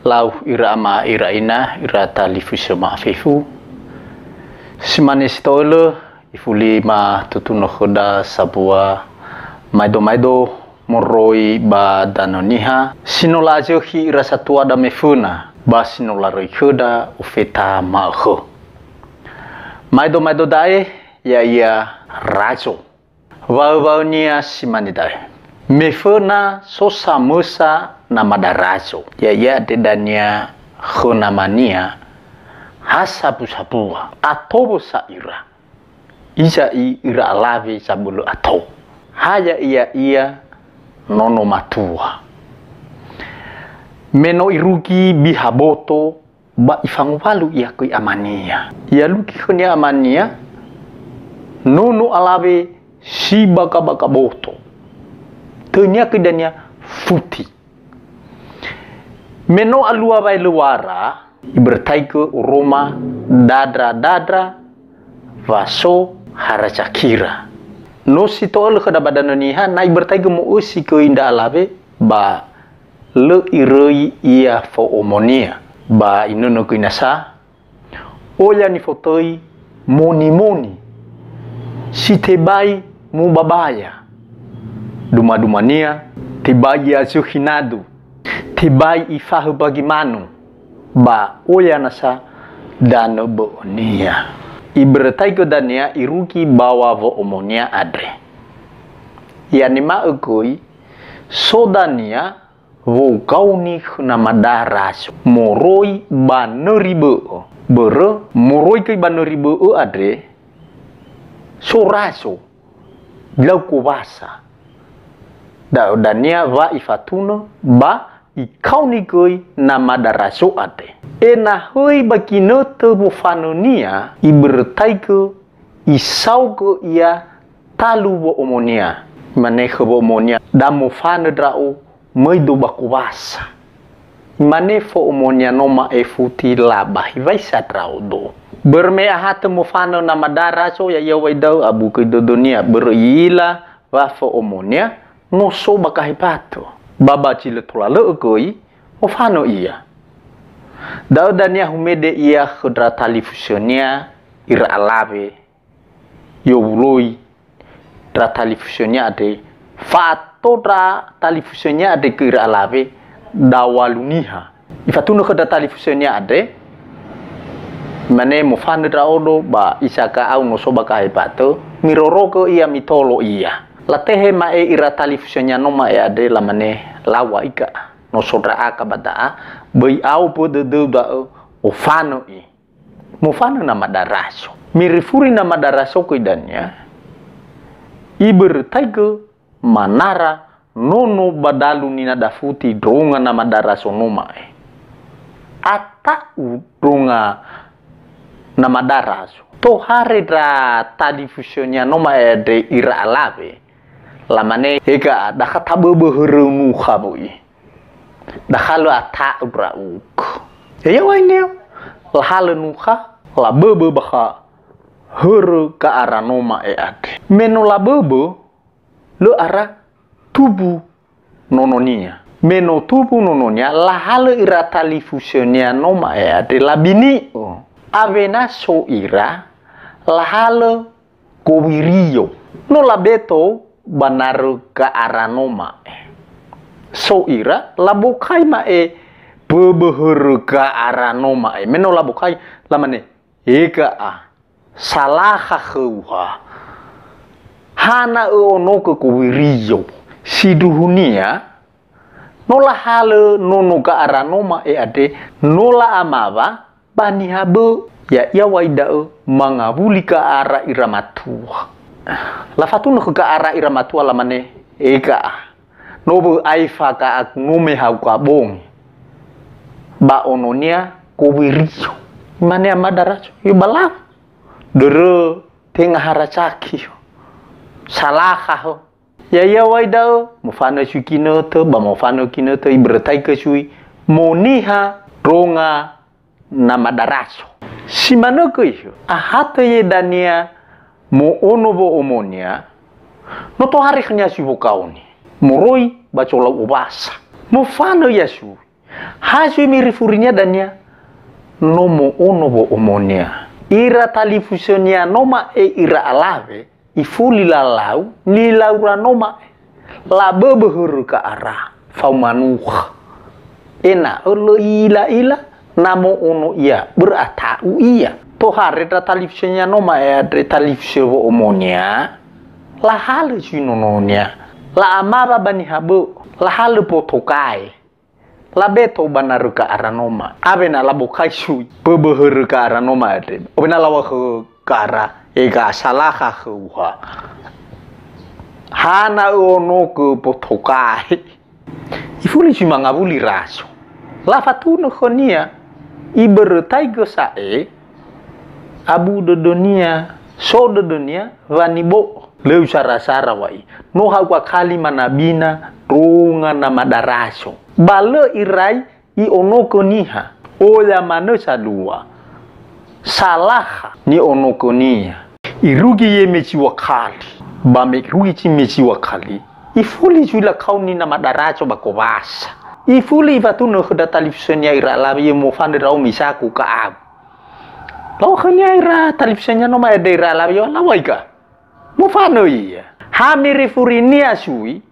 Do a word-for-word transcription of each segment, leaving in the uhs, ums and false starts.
Lau ira ama, ira ina, ira talifusö ma'afefu. Si mane si to'ölö, ifuli ma tutunö khöda sabua maedo-maedo moroi ba Danö Niha, si no la'azökhi ira satua dame föna, ba si no laröi khöda ofeta ma'ökhö. Maedo-maedo da'e, ya'ia razo. Waö-waönia si mane da'e. Me föna so samösa namada razo, ya'ia andre dania khö namania, ha sabu-sabua, atowö sa ira. Iza'i ira alawe zabölö ato. Ha ya'ia ia nono matua. Me no irugi biha boto, ba ifangowalu ia göi amania. Ialugi khönia amania nono alawe si baka-baka boto. Tönia göi dania futi. Me no alua waelöwara, ibörötaigö oroma dadra-dadra wa so harazakira. No si to'ölö khöda ba Danö Niha, na ibörötaigö mo'ösi göi ndra alawe, ba lö iröi ia fo'omonia. Ba inönö göi nasa, oya nifotöi moni-moni, si tebai mubabaya. Duma-dumania, tebai i'azökhi nadu, tebai ifahö bagi manu, ba oya nasa danö bö'önia. Ibörötaigö dania irugi bawa wo'omonia andre. I'anema'ö göi, so dania wogaoni khö namada razo moroi ba nöri bö'ö. Börö moroi göi ba nöri bö'ö andre, so razo, lau gowasa. Da'ö dania wa ifatunö ba ikaoni göi namada razo andre. Ena'ö höi ba ginötö wofanönia, ibörötaigö isaogö ia talu wo'omonia. Imane khö wo'omonia, "Da mofanö ndra'o, möido ba gowasa." Imane fo'omonia, "No ma'e futi, labahi waisa ndra'odo." Börö me ahatö mofanö namada razo, ya'ia wai da'ö abu göi dödönia, börö i'ila wa fo'omonia no so ba gahebatö. Ba ba zi lö tola lö'ö göi, mofanö ia. Da'ö dania humede ia khö ndra talifusönia ira alawe. I'owuloi ndra talifusönia andre, fa'ato ndra talifusönia andre göi ira alawe, dawalu niha. Ifatunö khö ndra talifusönia andre, imane, "Mofanö ndra'odo, ba isa ga'au no so ba gahebatö, mirorogö ia, mitolo ia." Latehe ma'e ira talifusönia no ma'e andre, lamane, "Laŵa iga'a, no so ndra'aga ba da'a, böi ao bö dödöu da'ö, ofanö i." Mofanö namada razo. Mirifuri namada razo göi dania, ibörötaigö manara nono ba dalu ninada futi ndronga namada razo no ma'e. Ata'u ndronga namada razo. Tohare ndra talifusönia no ma'e andre ira alawe, lamane, "Hega'a, dakha taböbö hörö nukha böi. Dakha lö ata'u ndra'ugö." Ya'ia wai neo, lahalö nukha, laböbö bakha hörö ga'ara no ma'e andre. Me no laböbö, lö ara tubu nononia. Me no tubu nononia, lahalö ira talifusönia no ma'e andre, labini'ö. Awena so ira, lahalö gowirio. No labeto ba narö ga'ara no ma'e. So ira, labokai ma'e böbö hörö ga'ara no ma'e. Me no labokai, lamane, "Hega'a, salakha khöuha. Hana ö'onogö gowirio." Sindruhunia, no lahalö nono ga'ara no ma'e andre, no la'amawa ba niha bö'ö. Ya'ia wai da'ö mangawuli ga'ara ira matua. Lafatunö khö ga'ara ira matua, lamane, "Hega'a, no böi aefa ga'agu, no me hauga bongi." Ba ononia gowirio. Imane amada razo, "Yo, ba lau. Dörö, tenga harazaki. Salakha hö." Ya'ia wai da'ö, mofanö zui ginötö, ba mofanö ginötö, ibörötaigö zui moniha ndronga namada razo. Si manö göi, ahatö ia dania mo'ono wo'omonia, no tohare khönia zui wogaoni. Moroi ba zolau owasa. Mofanö ia zui. Ha zui mirifurinia dania, no mo'ono wo'omonia. Ira talifusönia no ma'e ira alawe, ifuli lalau, nilaura no ma'e. Laböbö hörö ka'ara, faumanukha. Ena'ö lö i'ila-ila, na mo'ono ia, börö ata'u ia. Tohare ndra talifusönia no ma'e andre talifusö wo'omonia, lahalö zui nononia. La'amawa ba niha bö'ö, lahalö botokae. Labeto ba narö ka'ara no ma'e. Awena labokai zui. Böbö hörö ka'ara no ma'e andre. Awena laŵa'ö khö ka'ara, "Ega salakha khöu ha. Hana ö'onogö botokae." Ifuli zui mangawuli razo. Lafatunö khönia, ibörötaigö sa'ae, abu dödönia, so dödönia, wa nibo'ö. Lö usara-sara wa'i. No ha'u akali manabina, runga nama darazo. Ba lö irai i'onogö niha. Oya manö zalua. Salakha ni'onogönia. Irugi ye me ziŵa kali. Ba me irugi zi me ziŵa kali, ifuli zui lakaoni nama darazo ba gowasa. Ifuli ifatunö khö ndra talifusönia ira alawe, "Ye mofanö ndra'o misaku ka'abu." Lau khönia ira talifusönia no ma'e andre ira alawe, "Yo, lau aiga." Mofanö ia. Ha mirifurinia zui,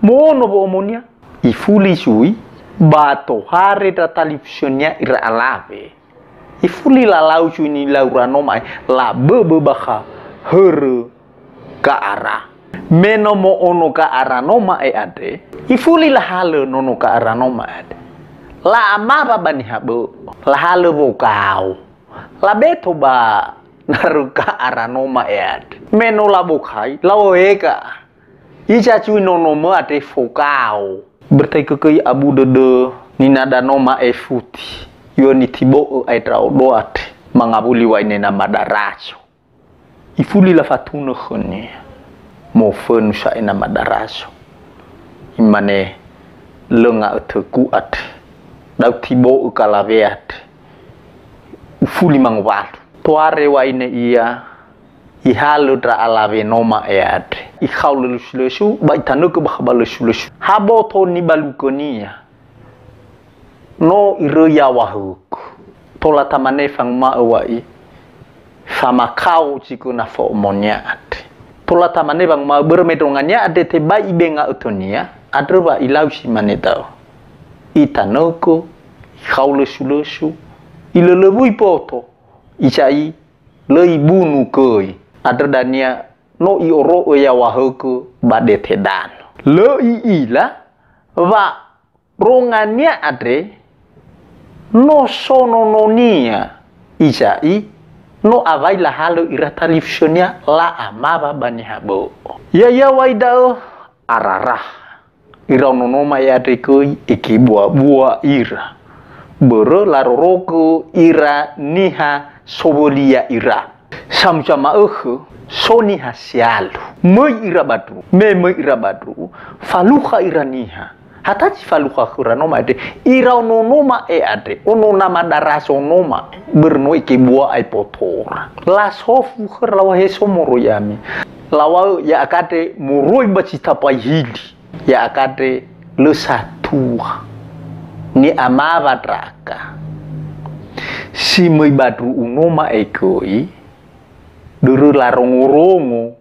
mo'ono wo'omonia. Ifuli zui, ba tohare ndra talifusönia ira alawe. Ifuli lalau zui nilaura no ma'e, laböbö bakha hörö ka'ara. Me no mo'ono ka'ara no ma'e andre, ifuli lahalö nono ka'ara no ma'e andre. La'amawa ba niha bö'ö, lahalö wogao. Labeto ba narö ka'ara no ma'e andre. Me no labokai, laŵa'ö ega. Iza zui nonomö andre fogao. Börötaigö göi abu dödö ninada no ma'e futi. Yöni tibo'ö ae ndra'odo andre. Mangawuli wa'i ne nama darazo. Ifuli lafatunö khönia. Mofönu sa'ae nama darazo. Imane, "Lö nga'ötögu andre. Da'u tibo'ö galawe andre. Ufuli mangowalu." Tohare wa'i ne ia, ihalö ndra alawe no ma'e andre. Ikhaulö lösu-lösu, ba itanögö bakha ba lösu-lösu. Ha boto nibalugönia, no iröi yaŵa högö. Tola tamane fanguma'ö wa'i, famakao zi göna fo'omonia andre. Tola tamane wanguma'ö börö me ndrongania andre tebai ibe nga'ötönia, andrö wa ilau si mane da'ö. Itanögö, ikhau lösu-lösu, ilölöwui boto, iza'i lö ibunu göi. Andrö dania no i'oro'ö yaŵa högö ba dete danö. Lö i'ila wa rongania andre no so nononia, iza'i no awai lahalö ira talifusönia la'amawa ba niha bö'ö. Ya'ia wa'i da'ö arara. Iraono no ma'e andre göi, eke bua-bua ira. Börö larorogö ira niha sowöli ya'ira. Samuza ma'ökhö, so niha sialu. Möi ira ba ndru'u. Me möi ira ba ndru'u, falukha ira niha. Hata zi falukha khöra no ma'e andre, iraono no ma'e andre, ono nama darazo no ma'e, börö no eke bua ae botora. Lasofu khöra, laŵa'ö, "He so moroi ami?" Laŵa'ö, "Ya'aga andre moroi ba zi tambai hili." Ya'aga andre lö satua. Ni'amawa ndra'aga. Si möi ba ndru'u no ma'e göi, börö larongo-rongo.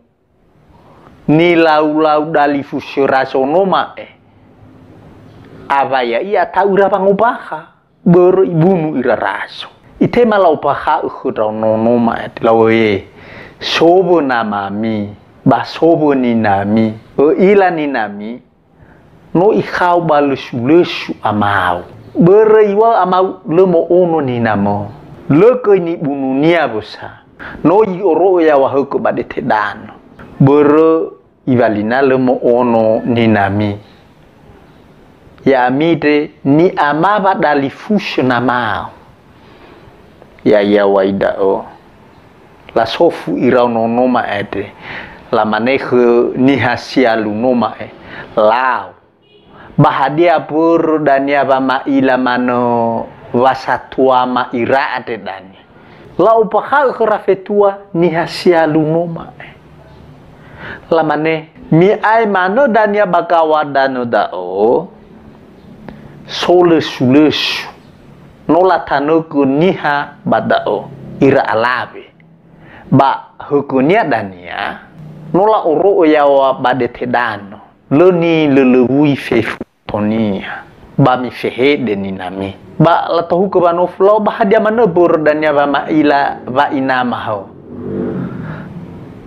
Nilau-lau dalifusö razo no ma'e. Awai ya'ia ata'u ira wangobakha. Börö ibunu ira razo. Itema la'ombakha'ö khö ndraono no ma'e, "Laŵa'ö, sowö namami, ba sowö ninami. Ö'ila ninami, no ikhao ba lösu-lösu amau. Börö iŵa'ö amau lö mo'ono ninamö. Lö göi nibununia wösa. No i'oro'ö yaŵa högö ba dete danö. Börö iŵalina lö mo'ono ninami. Ya'ami andre ni'amawa dalifusö namau." Ya'ia wa'i da'ö. Lasofu iraono no ma'e andre. Lamane khö niha sialu no ma'e, "Lau. Ba hadia börö dania wa ma'ila manö wa satuama ira andre dania?" La'ombakha'ö khöra fetua niha sialu no ma'e. Lamane, "Mi'ae manö dania ba gaŵa danö da'ö, Solösulösu. No latanögö niha ba da'ö, ira alawe. Ba högönia dania, no la'oro'ö yaŵa ba dete danö. Lö nilölöwui fefu tonia. Ba mifehede ninami. Ba latahugö wanofu, lau ba hadia manö börö dania wama'ila wa inama hao.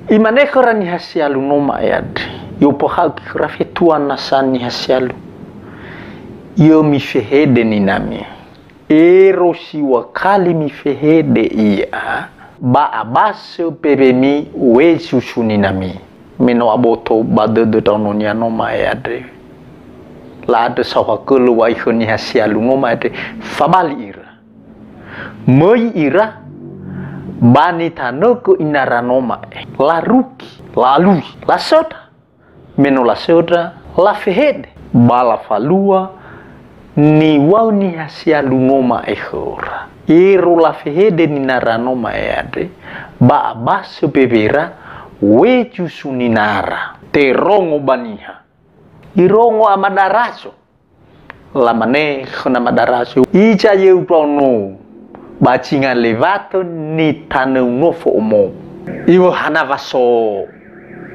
Imane khöra niha sialu no ma'e andre. I'opoha'ö khöra fetua nasa niha sialu. Yö mifehede ninami. Ero siŵa kali mifehede ia, ba abasö bewemi wezusu ninami. Me no aboto ba dödö ndraononia no ma'e andre. La'andrö saohagölö wa'i khö niha sialu no ma'e andre, fabali ira. Möi ira, ba nitanögö inara no ma'e. Larugi, lalui, lasöndra. Me no lasöndra, lafehede. Ba lafalua niŵa'ö niha sialu no ma'e khöra. Ero lafehede ninara no ma'e andre, ba abasö bewera wezusu ninara. Terongo ba niha. Irongo ama Darazo. Lamane khö nama Darazo, "Iza yöu ndraonou, ba zinga lewatö nitanöu no fo'omo." Iŵa'ö hana wa so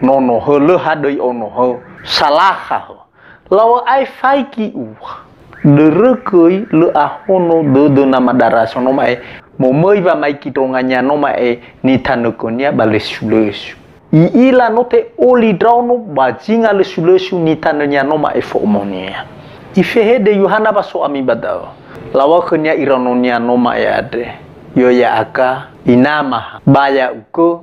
nono hö, lö hadöi ono hö, salakha hö. Lawa'ö ae faigi ua. Dörö göi lö ahono dödö nama Darazo no ma'e, momöi wamaigi ndrongania no ma'e nitanögönia ba lösu-lösu. I'ila no te'oli ndraono ba zinga lösu-lösu nitanönia no ma'e fo'omonia. Ifehede Yohana wa so ami ba da'ö. Lawa'ö khönia iraononia no ma'e andre, "Yö ya'aga inama, ba ya'ugö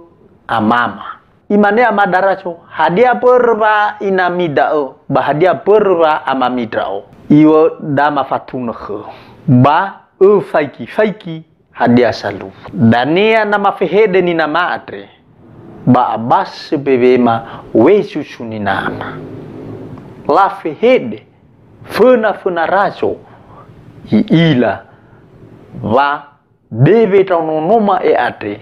amama." Imane ama Darazo, "Hadia börö wa inami da'ö, ba hadia börö wa amami ndra'o?" Iŵa'ö dama fatunö khö, "Ba öfaigi-faigi hadia salufu." Dania na mafehede ninama andre, ba abasö bewema wezusu ninama. Lafehede föna-föna Razo, i'ila wa bewe ndraono no ma'e andre,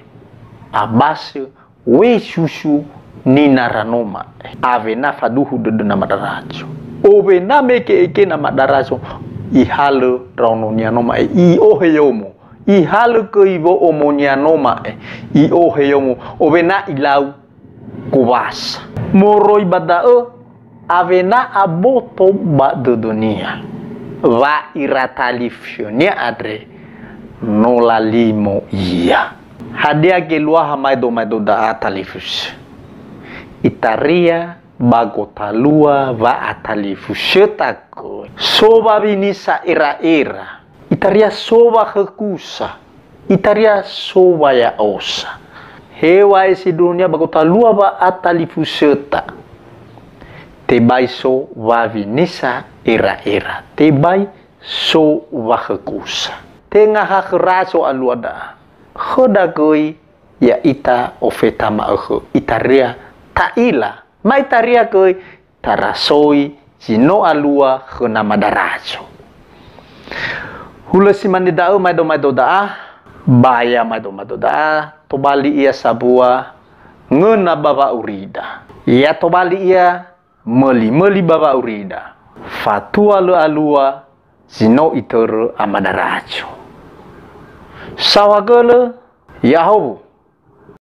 abasö wezusu ninara no ma'e. Awena faduhu dödö nama Darazo. Owena mege'ege nama Darazo, ihalö ndraononia no ma'e, i'ohe yomo. Ihalö göi wo'omonia no ma'e, i'ohe yomo. Owena ilau gowasa. Moroi ba da'ö, awena aboto ba dödönia, wa ira talifusönia andre no lalimo ia. Hadia geluaha maedo-maedo da'a talifusö? Itaria ba gotalua wa'atalifusöta göi. So wawinisa era-era. Itaria so wakhökusa. Itaria so waya'osa. Heŵa'ae sindruhunia ba gotalua wa'atalifusöta. Tebai so wawinisa era-era. Tebai so wakhökusa. Tenga ha khö Razo alua da'a. Khöda göi ya'ita ofeta ma'ökhö. Itaria ta'ila. Ma itaria göi tarasoi zi no alua khö nama Darazo. Hulö si mane da'ö maedo-maedo da'a, baya maedo-maedo da'a, tobali ia sambua ngöna ba wa'aurida. Ya tobali ia möli-möli ba wa'aurida. Fatua lö alua zi no itörö ama Darazo. Saohagölö, ya'ahowu,